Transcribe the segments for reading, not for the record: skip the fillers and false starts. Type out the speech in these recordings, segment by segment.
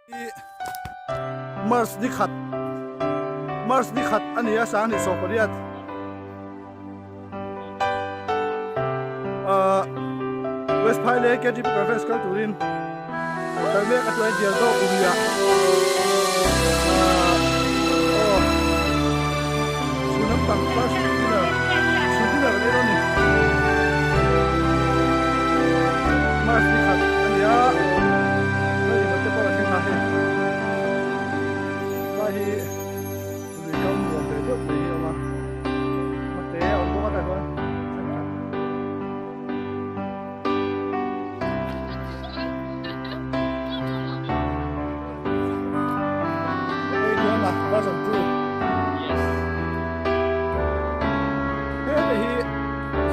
Hi March ni khat March ni khat a ni a 20 pariat ah West Phai leh KTP Conference kal turin an kal mek a chuan dial zawk nia ah aw chhun lampang first dinner chhun dinner kan ei dawn a ni March ni khat a ni a. Hei te pawh a thleng a hei lai hi lui kam nuam ve deuh mai hi a awm a hmate a awm bawk a tah chuan thenkhat hei chuan a version 2 he te hi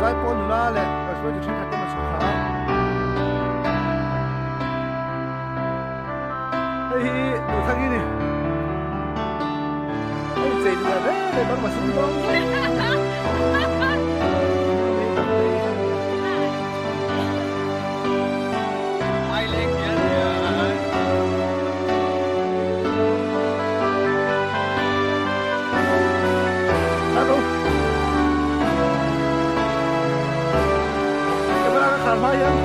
zaipawl nula leh hruaitu thenkhat te an chhuk thla a. Hei hi duhthak i ni. Hei chei duh ve ve bang ma sum dawn. Hello. Camera ka khar hma hian.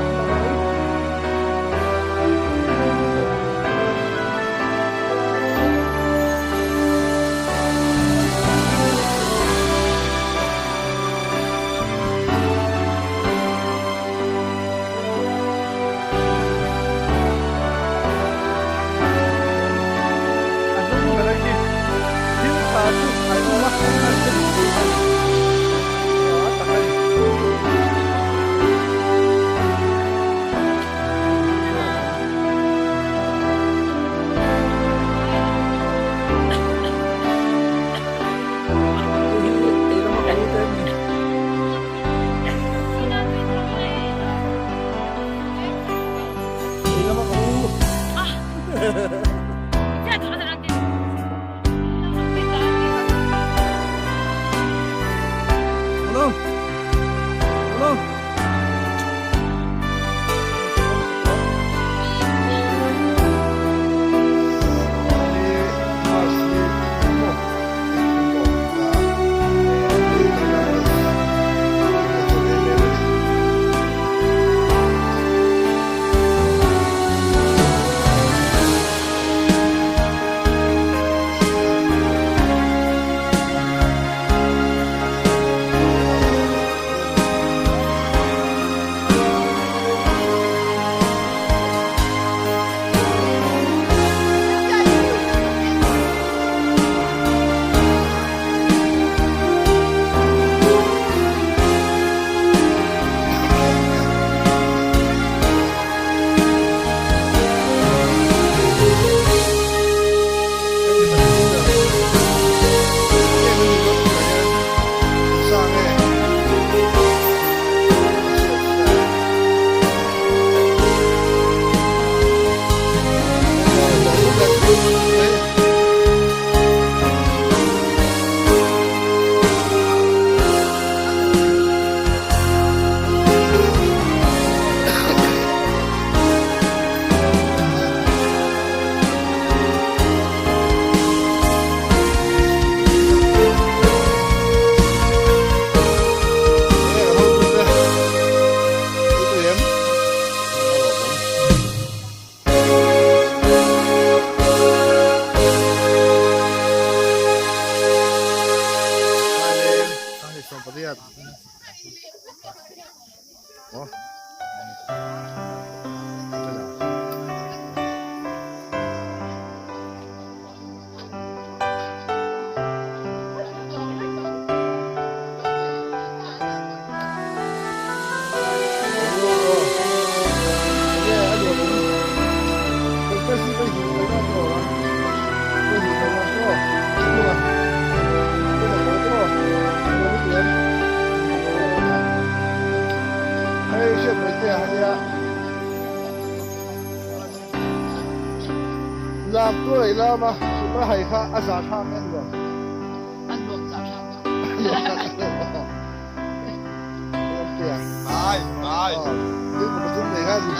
A hnung ber a khi thil tha chu a awm a a hre duh thei a ni a tak a ni. Hei hi ei lama ka u te an ni. Ei lama ka u. Hello. Hello. Lam tuai lama a hai kha a za thlak a nuam. A nuam za thlak. Ai ai. Thil kum pathum nei kha ni.